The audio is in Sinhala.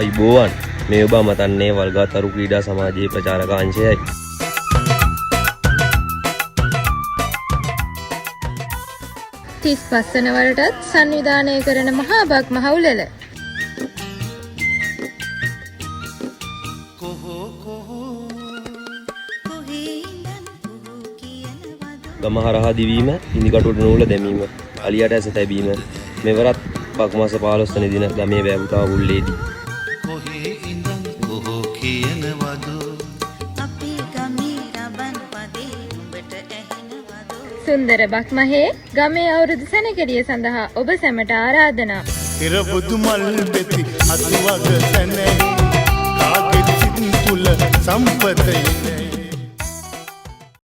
ආයුබෝවන්. මේ ඔබ අමතන්නේ වල්ගාතරු ක්‍රීඩා සමාජයේ ප්‍රචාරක අංශයයි. 35 වන වරටත් සංවිධානය කරන මහා බක් මහ උළෙල. ගම හරහා දිවීම, ඉදිකටුවට නූල දැමීම, අලියට ඇස තැබීම මෙවරත් බක් මාස 15 වන දින ගමේ වෑපුතා උල්ලේදී. කොහේ ඉඳන් කොහෝ කියනවදෝ? අපි ගමේ රබන් පදේ උඹට ඇහෙනවදෝ? සුන්දර බක්මහේ ගමේ අවුරුදු සැනකෙළිය සඳහා ඔබ සැමට ආරාධනා. ඉරබුදු මල් බෙති අතුවග තැනැයි, කාගෙත් සිත් තුල සම්පතයි.